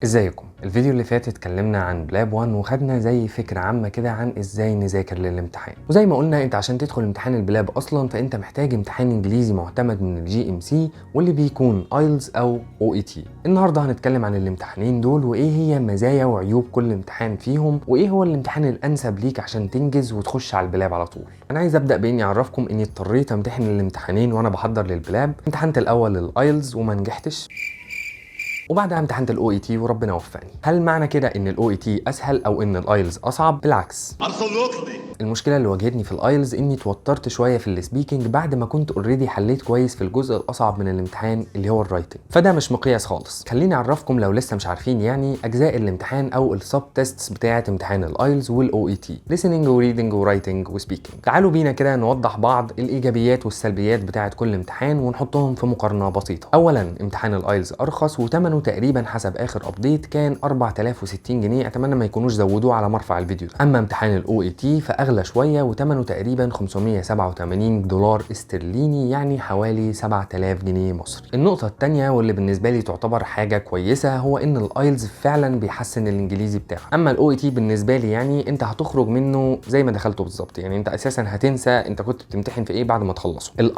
ازيكم؟ الفيديو اللي فات اتكلمنا عن PLAB 1 وخدنا زي فكرة عامة كده عن ازاي نذاكر للامتحان. وزي ما قلنا، انت عشان تدخل امتحان ال PLAB اصلا فانت محتاج امتحان انجليزي معتمد من ال GMC، واللي بيكون IELTS او OET. النهارده هنتكلم عن الامتحانين دول، وايه هي مزايا وعيوب كل امتحان فيهم، وايه هو الامتحان الانسب ليك عشان تنجز وتخش على ال PLAB على طول. انا عايز ابدا باني اعرفكم اني اضطريت امتحن الامتحانين وانا بحضر لل PLAB. امتحنت الاول ال IELTS وما نجحتش، وبعدها امتحنت ال OET وربنا وفقني. هل معنى كده ان ال OET اسهل او ان ال IELTS اصعب؟ بالعكس. Absolutely. المشكلة اللي واجهتني في ال IELTS اني اتوترت شوية في ال speaking بعد ما كنت already حليت كويس في الجزء الاصعب من الامتحان اللي هو ال writing، فده مش مقياس خالص. خليني اعرفكم لو لسه مش عارفين يعني اجزاء الامتحان او ال sub tests بتاعه امتحان ال IELTS وال OET: listening و reading و writing و speaking. تعالوا بينا كده نوضح بعض الايجابيات والسلبيات بتاعه كل امتحان ونحطهم في مقارنة بسيطه. اولا، امتحان ال IELTS ارخص، وثمنه تقريبا حسب اخر update كان 4060 جنيه، اتمنى ما يكونوش زودوه على ما ارفع الفيديو ده. اما امتحان ال OET فاغلى شويه، وثمنه تقريبا 587 دولار استرليني، يعني حوالي 7000 جنيه مصري. النقطة الثانيه، واللي بالنسبة لي تعتبر حاجة كويسه، هو ان ال IELTS فعلا بيحسن الانجليزي بتاعك. اما ال OET بالنسبة لي يعني انت هتخرج منه زي ما دخلته بالظبط، يعني انت اساسا هتنسى انت كنت بتمتحن في ايه بعد ما تخلصه. ال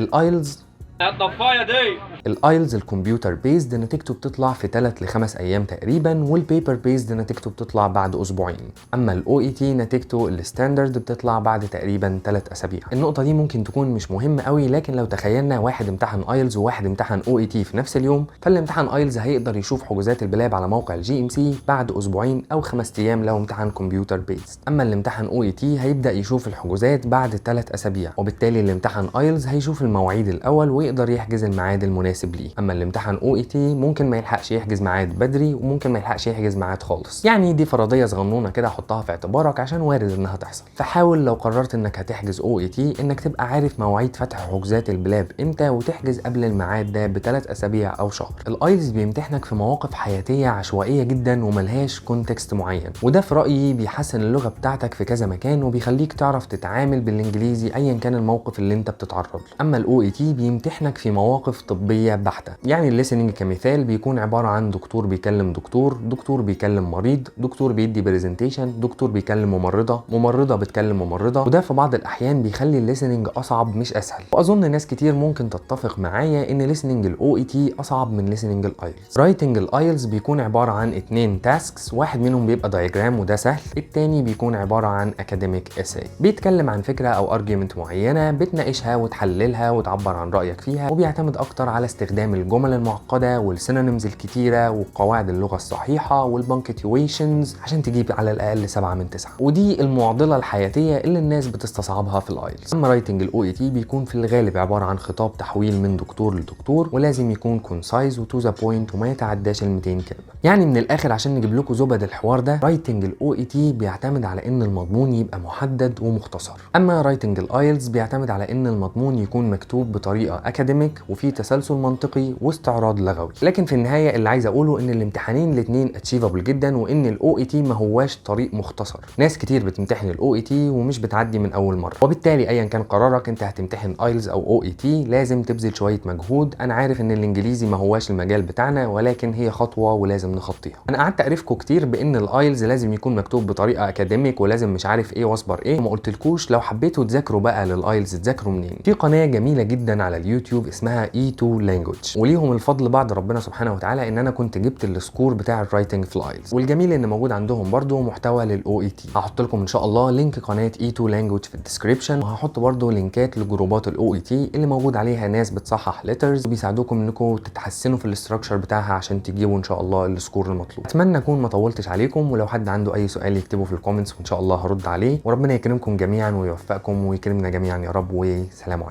IELTS الطفايه دي. ال IELTS ال computer based نتيجته بتطلع في 3 ل 5 ايام تقريبا، وال paper based نتيجته بتطلع بعد اسبوعين. اما ال OET نتيجته ال standard بتطلع بعد تقريبا 3 اسابيع. النقطة دي ممكن تكون مش مهمة قوي، لكن لو تخيلنا واحد امتحن IELTS وواحد امتحن OET في نفس اليوم، فاللي امتحن IELTS هيقدر يشوف حجوزات ال PLAB على موقع ال GMC بعد اسبوعين او 5 ايام لو امتحن computer based. اما اللي امتحن OET هيبدا يشوف الحجوزات بعد 3 اسابيع، وبالتالي اللي امتحن IELTS هيشوف المواعيد الاول ويقدر يحجز الميعاد المناسب ليه. اما اللي امتحن OET ممكن ما يلحقش يحجز ميعاد بدري، وممكن ما يلحقش يحجز ميعاد خالص. يعني دي فرضية صغنونه كده حطها في اعتبارك عشان وارد انها تحصل. فحاول لو قررت انك هتحجز OET انك تبقى عارف مواعيد فتح حجوزات ال PLAB امتى، وتحجز قبل الميعاد ده ب3 اسابيع او شهر. ال IELTS بيمتحنك في مواقف حياتيه عشوائية جدا وملهاش context معين، وده في رايي بيحسن اللغة بتاعتك في كذا مكان وبيخليك تعرف تتعامل بالانجليزي ايا كان الموقف اللي انت بتتعرض له. اما ال OET بيمتحنك في مواقف طبية بحته. يعني ال listening كمثال بيكون عبارة عن دكتور بيكلم دكتور، دكتور بيكلم مريض، دكتور بيدي presentation، دكتور بيكلم ممرضه، ممرضة بتكلم ممرضه، وده في بعض الاحيان بيخلي ال listening اصعب مش اسهل. واظن ناس كتير ممكن تتفق معايا ان listening ال OET اصعب من listening ال IELTS. writing ال IELTS بيكون عبارة عن اتنين tasks، واحد منهم بيبقى diagram وده سهل، التاني بيكون عبارة عن academic essay بيتكلم عن فكرة او argument معينة بتناقشها وتحللها وتعبر عن رايك فيها، وبيعتمد اكتر على استخدام الجمل المعقدة وال synonyms الكتيرة وقواعد اللغة الصحيحة وال punctuations عشان تجيب على الاقل 7 من 9، ودي المعضلة الحياتية اللي الناس بتستصعبها في ال IELTS. اما writing ال OET بيكون في الغالب عبارة عن خطاب تحويل من دكتور لدكتور، ولازم يكون concise و to the point وما يتعداش ال 200 كلمه. يعني من الاخر عشان نجيب لكم زبد الحوار ده، writing ال OET بيعتمد على ان المضمون يبقى محدد ومختصر، اما writing ال IELTS بيعتمد على ان المضمون يكون مكتوب بطريقة academic وفي تسلسل منطقي واستعراض لغوي. لكن في النهاية اللي عايز اقوله ان الامتحانين الاثنين achievable جدا، وان ال OET ما هواش طريق مختصر. ناس كتير بتمتحن ال OET ومش بتعدي من اول مره، وبالتالي ايا كان قرارك انت هتمتحن IELTS او OET لازم تبذل شوية مجهود. انا عارف ان الانجليزي ما هواش المجال بتاعنا، ولكن هي خطوة ولازم نخطيها. انا قعدت اقرفكم كتير بان ال IELTS لازم يكون مكتوب بطريقة academic ولازم مش عارف ايه واصبر ايه، وما قلتلكوش لو حبيتوا تذاكروا بقى لل IELTS تذاكروا منين. في قناة جميلة جدا على اليوتيوب اسمها E2 Language، وليهم الفضل بعد ربنا سبحانه وتعالى ان انا كنت جبت ال score بتاع ال writing في ال IELTS. والجميل ان موجود عندهم برضو محتوى لل OET. هحط لكم ان شاء الله link قناة E2 Language في ال description، وهحط برضو لينكات لجروبات ال OET اللي موجود عليها ناس بتصحح letters وبيساعدوكم انكم تتحسنوا في ال structure بتاعها عشان تجيبوا ان شاء الله ال score المطلوب. اتمنى اكون ما طولتش عليكم، ولو حد عنده اي سؤال يكتبه في ال comments وان شاء الله هرد عليه. وربنا يكرمكم جميعا ويوفقكم ويكرمنا جميعا يا رب، وسلام عليكم.